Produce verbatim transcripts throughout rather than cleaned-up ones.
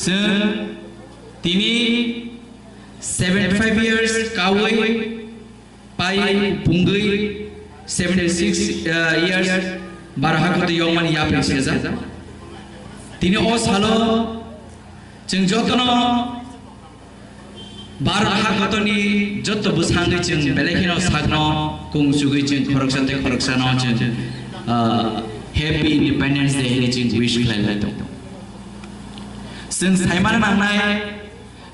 Chwng tini seventy five years kawi pai pungwi seventy six, uh, years bara hakotor yokmani yapri sejak. Tini o salo chwng jotono Bharat hakotorni jotto bwsangwi chwng belai kheno sakno kung chugwi chwng khoroksa tei khoroksano chwng, ah, Happy Independence Day hwnwi chwng wish khlai lai tongo. Chwng saimano nangnai,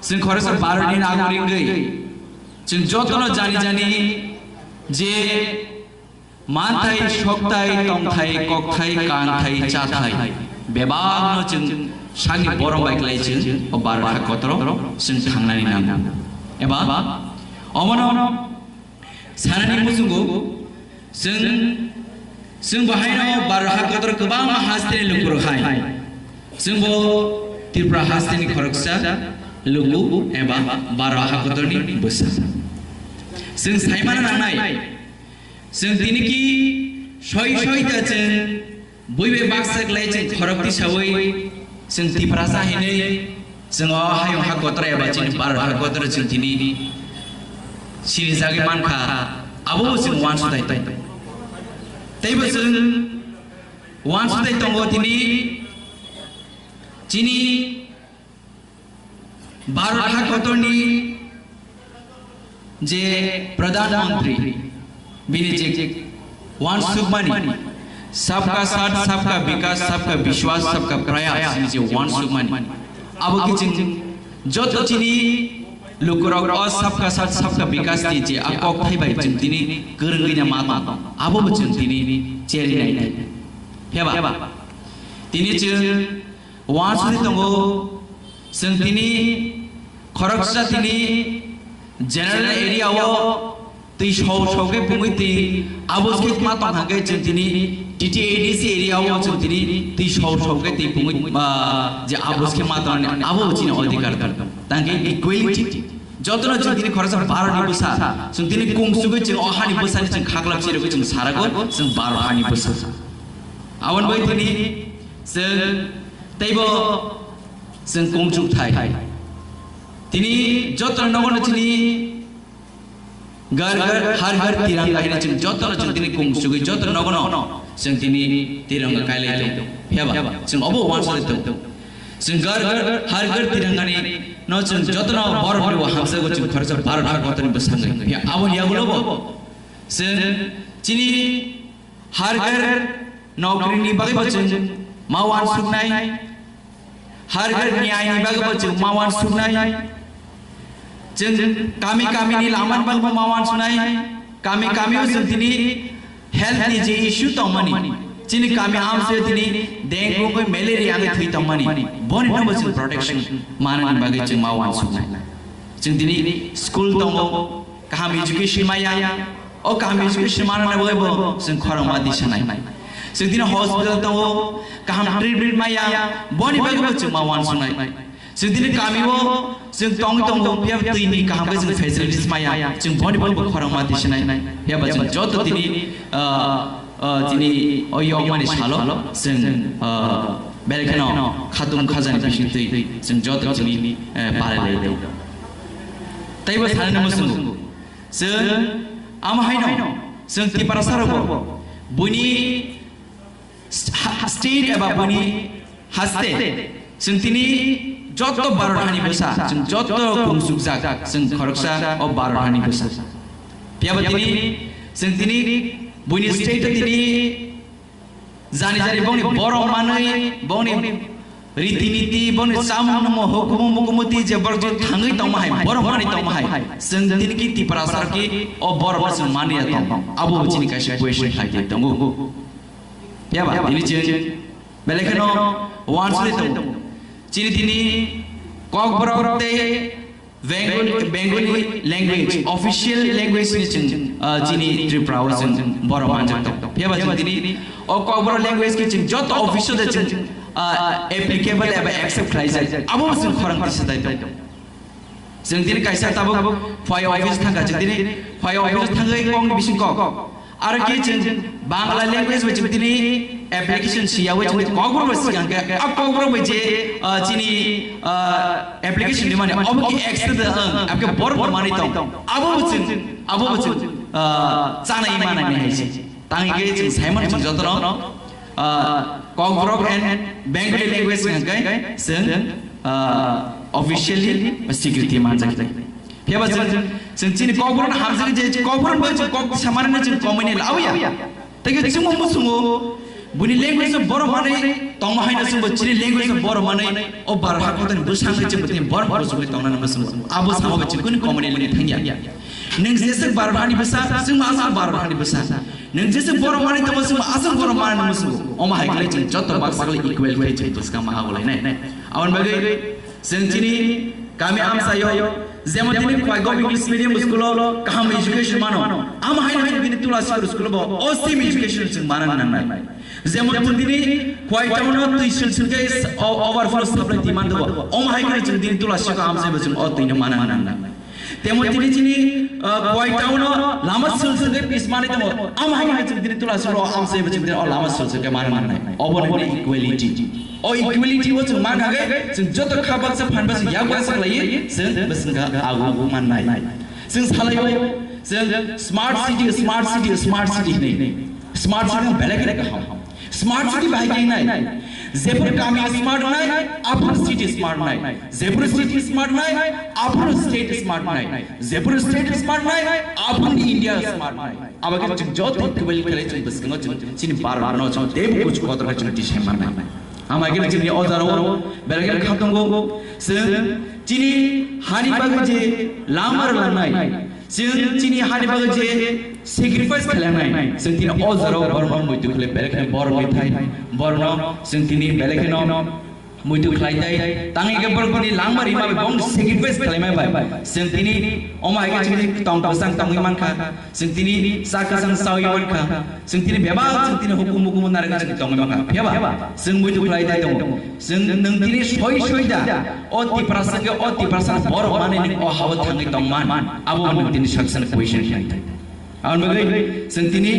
chwng khoroksa Bharatni nagorik wngwi chwng jotono jani jani je manthai, sokthai, tongthai, kokthai, kanthai, chathai, bebakno chwng sakni borom bai klai chwng o Bharat hakotoro chwng thangnani nango. Eba omono sanani muchungo chwng, chwng bo haino Bharat hakotoro kwbangma hasteni lukurok hai. Chwngbo Tripura hasteni khoroksa luku eba Bharat hakotorni bwsa. Chwng saimano nangnai, chwng tini ki soi soi ta chwng bui bai baksa klai chwng khorok tisawi chwng Tiprasa hinwi chwng o hayung hakotor eba chini Bharat hakotor chwng tini sinijagwi mankha, abo bo chwng uansukthai tong. Teibo chwng uansukthai tongo tini chini Bharat hakotorni je Pradhan Mantri, bini je uansukmani, Sabka Saath, Sabka Vikas, Sabka Vishwas, Sabka Prayas ni je uansukmani, abo khe chwng joto chini lukurok o Sabka Saath, Sabka Vikas ni je a kokthai bai chwng tini kwrwngwi ma tong, abo bo chwng tini cherinai nai. Phiyaba tini chwng uansukwi tongo, chwng tini khoroksa tini general area o twi sou sou khe pungwi twi abo se ma tong hwnkhe chwng tini T T A D C area o chwng tini twi sou sou khe twi pungwi, ah, je abo se ma tong abo chini odhikar tong. Tangkhe equality. Jotono chwng tini khoroksa Bharatni bwsa, chwng tini kung chugwi chwng o hani bwsani chwng khaklap chirogwi chwng sarago chwng Bharat hani bwsa. Aboni bai tini chwng teibo chwng kung chukthai. Tini jotono nogono chini Ghar Ghar Har Har Tiranga hwnwi chwng jotono chwng tini kung chugwi jotono nogono chwng tini tiranga kailai tong. Phiyaba chwng obo uansukwi tong. Chwng Ghar Ghar Har Har Tiranga ni no chwng jotono borok ni bo hamsai bo chwng khoroksa Bharat hakotorni bwsangwi. Phiya aboni yagulo bo chwng chini Har Ghar Naukri ni bagwi bo chwng ma uansuknai, Har Ghar Nyay ni bagwi bo chwng ma uansuknai, chwng kami kami ni lama ni bagwi bo ma uansuknai, kami kami o chwng tini health ni je issue tongmani, chini kami amsoi tini dengue wngwi malaria wngwi thwi tongmani, boni no bo chwng protection manani bagwi chwng ma uansuknai. Chwng tini school tongo, kaham education maya, o kaham education manani bagwi bo chwng khorang ma tisanai. Chwng tini hospital tongo, kaham treatment maya, boni bagwi bo chwng ma uansuknai. Chwng tini kami o chwng tongwi tongo, phiya twi ni kaham khe chwng facilities maya, chwng boni bagwi bo khorang ma tisanai. Phiya ba chwng joto tini, ah, ah, tini o yokmani salo chwng, ah, belai kheno khatung khajani bising twi chwng joto tini, eh, balai lai tong. Teibo sanani muchungo chwng amo haino chwng Tiprasa rogo buini st-, ha-, state eba buini haste chwng tini joto Bharat hani bwsa, chwng joto kung chukjak, chwng khoroksa o Bharat hani bwsa. Phiya ba tini chwng tini buini state tini jani jani bongni borok manwi, bongni riti niti, bongni chamung nungmung hukumu mukumu twi je borok je thangwi tongma hai, borok manwi tongma hai. Chwng tini ki Tiprasa ki o borok no chwng mani ya tong. Abo bo chini kaisa question khai de tongo. Phiya ba tini chwng belai kheno uansukwi tongo. Chini tini Kokborok tei Bengali, Bengali language, official language ni chwng, ah, chini Tripura o chwng borok manjak tong. Phiya ba chwng tini o Kokborok language ki chwng joto office o de chwng, ah, applicable eba accept khlaijak. Abo bo chwng khorang tisa dai tong. Chwng tini kaisa tabuk phai office thangkha, chwng tini phai office thangwi kokni bising kok. Aro ki chwng Bangla language bai chwng tini application siyawi chini kokborok bai sigang khe, a kokborok bai je, ah, chini, ah, application ni mani obo ki accept ang, abke borok manwi tong. Abo bo chwng, abo bo chwng, ah, chanai manai ni hai se. Tang hingke chwng saimano chwng jotono, ah, Kokborok and Bengali language hingke chwng, ah, officially swikriti manjak. Phiya ba chwng, chwng chini Kokborok hamjak je Kokborok bai chwng kok samani chwng komai ni lawiya. Tei chwngbo musungo buni language borok manwi tongma haino chwngbo chini language borok manwi o bar hakotani bwsangni chwngbo tini borok musungo tongnani musungo. Abo samo bai chwng kuni komai ni thangya. Nwng jeswk bar hani bwsa, chwngma aswk bar hani bwsa. Nwng jeswk borok manwi tongma chwngma aswk borok manwi musungo. Omo hai khlai chwng joto baksa khlai equal khlai chwng bwskang ma habo lainai. Aboni bagwi chwng chini kami amsayo, jemon tini Khwaigop English Medium School o kaham education mano. Amo hai chwng tini Tulasi School bo o same education chwng mana nangnai. Jemon tini Khwai town o twi sung sung khe o-, overflow supply demand bo. Omo hai khe chwng tini Tulasi ko amsai bo chwng o twi no mana nangnai. Temo tini chini, ah, Khwai town o lama sul sul khe pis mani tamo. Am hai hai chwng tini Tulasi ro am se chwng tini o lama sul sul khe mani mani. Obo ni equality. O equality o chwng man kha khe chwng joto kha baksa phan baksa yak baksa lai chwng bwswng kha agu man nai. Chwng salai o chwng smart city, smart city, smart city hinwi. Smart city belai khe kaham. Smart city bahai khe nai. Jepur kami smart nai, apur city smart nai. Jepur city smart nai, apur state smart nai. Jepur state smart nai, apur India smart nai. Abo khe chwng joto equal khlai chwng bwskango chwng chini Bharat no chwng teibo kuch kotor khe chwng tisai man nai. Ama khe chini o jaro belai khe khatungo chwng chini hani bagwi je lamar langnai. Chwng chini hani bagwi je sacrifice khlainai, chwng tini o jaro borokno muitu khlai, belai kheno borok bai thai, borokno chwng tini belai kheno muitu khlai tai. Tangwi khe borok tini langma rima bai bong sacrifice khlaima bai. Chwng tini omo hai khe chwng tong bwsang tongwi mankha, chwng tini cha kwchang chawi mankha, chwng tini bebak chwng tini hukumu kumu narwkhe chwng tongwi mankha. Phiyaba chwng muitu khlai tai tongo. Chwng nwng tini soi soi da o Tiprasa khe o Tiprasa borok manwi nwng o hao thangwi tongman, abo nwng tini saksa question khlai thai. Aboni bagwi chwng tini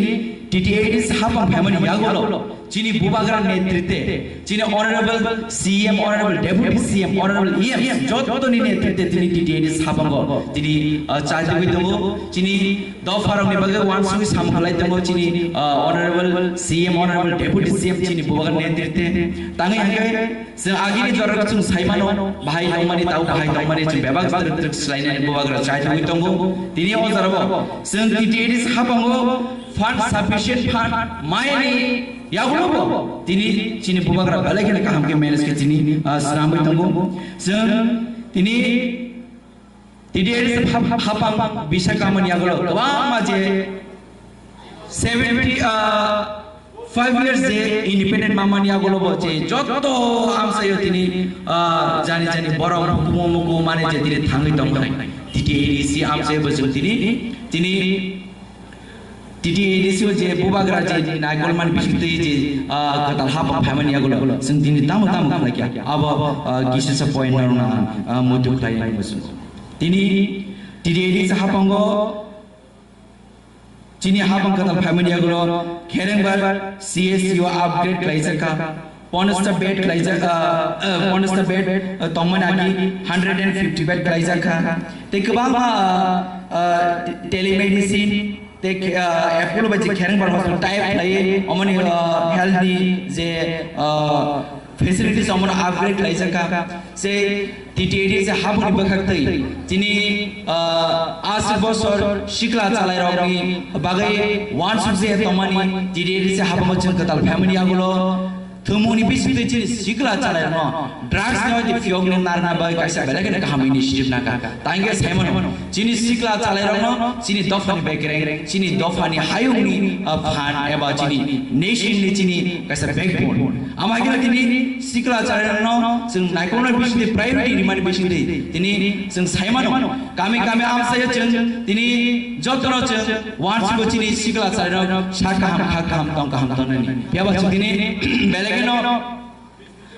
T T A D C hapang phaimani yagulo chini bubagra netrite, chini honorable C M, honorable deputy C M, honorable E M, jotoni netrite tini T T A D C hapango tini, ah, chai tongwi tongo. Chini dopharokni bagwi uansugwi samkhalai tongo chini, ah, honorable C M, honorable deputy C M chini bubagra netrite. Tangwi hwnkhe chwng agini jorao chwng saimano, bahai tongmani, tau bahai tongmani, chwng bebak twrwk twrwk swlainani bubagra chai tongwi tongo. Tini o jorao chwng T T A D C hapango fund, sufficient fund mayani yagulobo tini chini bubagra belai kheno kaham khe manage khe tini, ah, swnamwi tongo. Chwng tini T T A D C hap-, hapang bisa kamani yagulo kwbangma je seventy, ah, five years je independent mamani yagulo bo je joto amsayo tini, ah, jani jani borok mukumu mukumu mane je tini thangwi tong hai. T T A D C amsayo bo chwng tini, tini T T A D C o je bubagra je naikolmani bisingtwi je, ah, kwtal hapang phaimani yagulo chwng tini tamo tamo khlai kha. Abo, ah, kisisa point norokno ang, ah, muitu khlai nai muchung. Tini T T A D C hapango chini hapang kwtal phaimani yagulo Kherengbar C S C o upgrade khlaijak kha. Ponsta bed khlaijak, ah, ah, ponsta bed, ah, tongmani agi hundred and fifty bed khlaijak kha. Tei kwbangma, ah, ah, telemedicine, tei, ah, Apollo bai je Kherengbar hospital type khlai, omoni, ah, health ni je, ah, facilities omoni upgrade khlaijak kha. Se T T A D C hapungni bwkhaktwi chini, ah, aswk bosor sikla chalairokni bagwi uansuk je tongmani T T A D C hapungo chwng kwtal phaimani yagulo. Thumungni bisingtwi chini sikla chalairokno drugs ni hoite phiyokni narwkna bagwi kaisa belai kheno kaham initiative nangkha. Tangkhe saimano chini sikla chalairokno chini dophani bekereng, chini dophani hayungni, ah, phan eba chini nation ni chini kaisa backbone. Ama khe tini sikla chalairokno chwng naikolna bisingtwi priority rimani bisingtwi tini chwng saimano. Kami kami amsaya chwng tini jotono chwng uansugo chini sikla chalairok sa kaham kha kaham tong kaham tongnani. Phiyaba chwng tini belai kheno,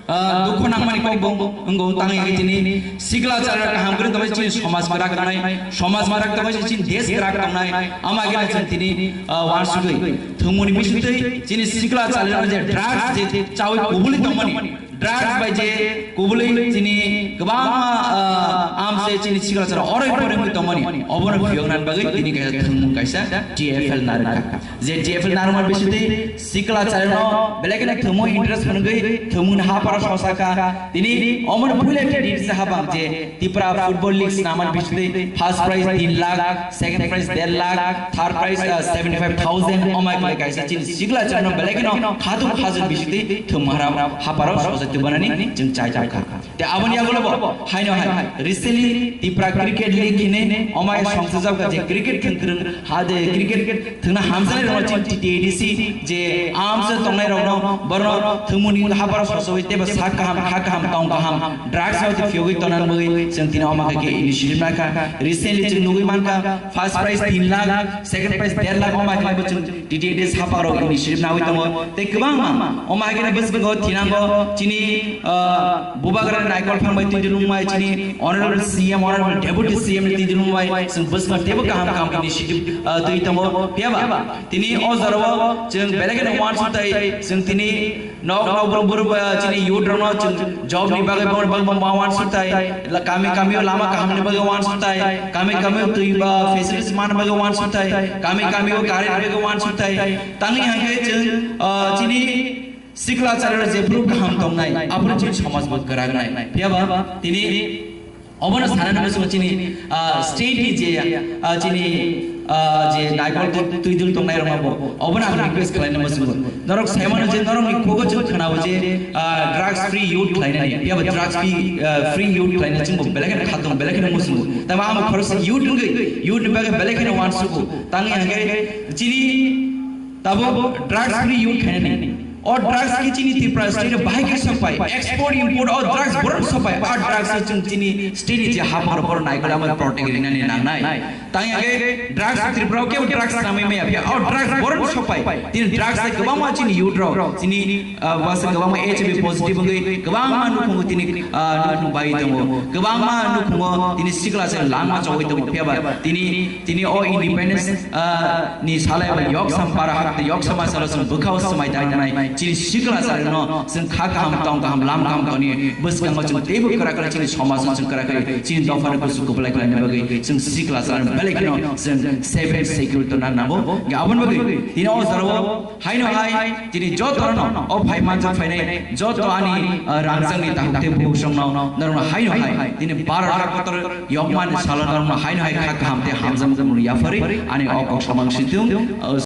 ah, dukhu nangmani kok bo wngkha tangwi tini sikla chalairok kaham kwrwng tongwi chini somaj kwrak tongnai, somaj kwrak tongwi chini desh kwrak tongnai. Ama khe chwng tini, ah, uansugwi Thwngmungni bisingtwi chini sikla chalirok je drugs je chawi kubuli tongmani, drugs bai je kubuli chini kwbangma, ah, amse chini sikla chalirok oroi poroi wngwi tongmani, obono phiyokna bagwi tini kaisa thwngmung kaisa T F L narwkha. Je T F L narwkma bisingtwi sikla chalirokno belai kheno thwngmung interest phwnwgwi thwngmungni hapharo sosa kha. Tini omono puila T D C habang je Tipra Football League swnamani bisingtwi first prize tin lakh, second prize der lakh, third prize, uh, seventy five thousand omai khlai kaisa chini sikla chalirokno belai kheno khatung khajak bisingtwi thwngmung hapharo sosa twibanani chwng chai tongkha. Te aboni yagulo bo haino hai recently Tipra Cricket League hine omai songsa jabka je cricket thwngkwrwng ha de cricket thwngna hamjaknai rokno chini T T A D C je amsa tongnai rokno borno thwngmungni hapharo sosowi teibo sak kaham kha kaham tong kaham drugs no phiyogwi tongnani bagwi chwng tini omo khe initiative nakha. Recently chwng nugwi mankha first prize tin lakh, second prize der lakh omo khe bo chwng T T A D C hapharo initiative nawi tongo. Tei kwbangma omo khe bwskango thinango chini, ah, Bubagra Naikol Thangbai twijlwng bai chini Honorable C M, Honorable Deputy C M ni twijlwng bai chwng bwskango teibo kaham kaham initiative, ah, twi tongo. Phiyaba tini o jorao chwng belai kheno uansukthai chwng tini nok nok borok borok, ah, chini youth rokno chwng job ni bagwi borok bang bang uansukthai, la kami kami o lama kaham ni bagwi uansukthai, kami kami o twi ba facilities man bagwi uansukthai, kami kami o current bagwi uansukthai, tangwi hangkhe chwng, ah, chini sikla chalirok jephru kaham tongnai, aphuru chini somaj bo kwrak nai. Phiyaba tini obono sanani muchungo chini, ah, state ni je, ah, chini, ah, je naikol twi-, twidul tongnai rokma bo obono ang request khlaina muchungo. Norok saimano je norokni khugo chwng khnao je, ah, drugs free youth khlainani. Phiyaba drugs free, ah, free youth khlaina chwngbo belai kheno khatung, belai kheno muchungo. Tamo ang khoroksa youth wngwi, youth ni bagwi belai kheno uansugo. Tangwi hangkhe chini tabuk drugs free youth khainani. O drugs ki chini Tripura state o bahai khe sopai. Export import o drugs borok sopai. O drugs o chwng chini state ni je haphar borok naikol ama protect rinani nangnai. Tang ya khe drugs Tripura o kebo drugs namai maya phiya. O drugs borok sopai. Tini drugs se kwbangma chini youth rok. Chini, ah, basa kwbangma H I V positive wngwi kwbangma nukhungo tini, ah, nukhung bai tongo. Kwbangma nukhungo tini sikla se langma chogwi tongo. Phiya ba tini, tini o independence, ah, ni salai bai yoksam para hak tei yoksam asalo chwng bwkhao swmai tangnai chini sikla salai no chwng kha kaham tong kaham lam kaham toni bwskango chwng teibo kwrak kwrak chini somaj no chwng kwrak kwrak chini dopha no kusu kuplai khlaina bagwi chwng sikla salai no belai kheno chwng seven secure to na nango. Aboni bagwi tini o jorao haino hai chini joto no o phai manjak phainai joto ani, ah, rangjak ni tahuk tei bukhuk song no norok no haino hai tini Bharat kotor yokmani salo norok no haino hai kha kaham tei hamjak mung yapharwi ani o kok samang situng, ah,